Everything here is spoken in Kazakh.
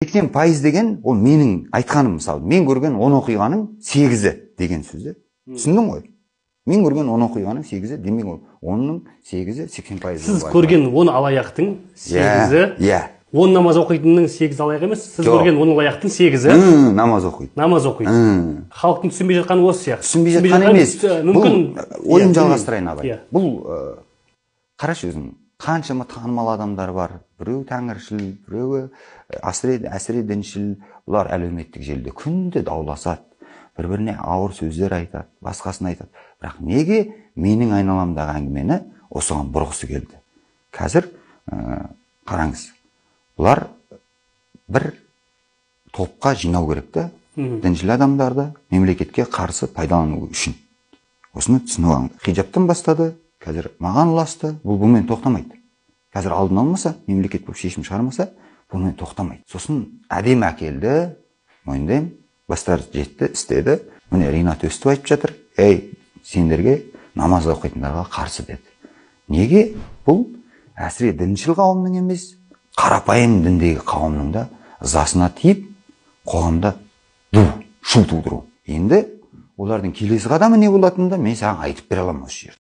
80% деген ол менің айтқаным, мысалы, мен көрген 10 оқиғаның 8-і деген сөз де. Түсіндің ғой? Мен көрген 10 оқиғаның 8-і, демек ол 10-ның 8-і 80%. Сіз көрген 10 алаяқтың 8-і? Иә. 10 намаз оқитынның 8 алаяқ емес, сіз көрген 10 алаяқтың 8-і намаз оқиды. Намаз оқиды. Халықтың түсінбей жатқаны осы сияқты. Түсінбей жатқаны емес. Мүмкін ойым жалғастырайын, Абай. Бұл қарашы өзің, қаншама танымал адамдар бар. Біреуі тәңіршіл, біреуі әсіре діншіл. Бұлар әлеуметтік желіде күнде дауласады. Бір-біріне ауыр сөздер айтады, басқасын айтады. Бірақ неге менің айналамдағы әңгімені осыған бұрғысы келді? Қазір қараңыз, бұлар бір топқа жинау керек та, діншіл адамдарды мемлекетке қарсы пайдалану үшін. Осыны түсініп алыңдар. Хиджабтан бастады, қазір маған ұласты, бұл бұнымен тоқтамайды. Қазір алдын алмаса, мемлекет болып шешім шығармаса, бұнымен тоқтамайды. Сосын әдемі әкелді, мойындаймын, бастары жетті, істеді. Міне Ринат өстіп айтып жатыр, ей, сендерге намаз оқитындарға қарсы деді. Неге? Бұл әсіре діншіл қауымның емес, қарапайым діндегі қауымның да ызасына тиіп, қоғамда шу тудыру. Енді олардың келесі қадамы не болатынын да мен саған айтып бере аламын осы жерде.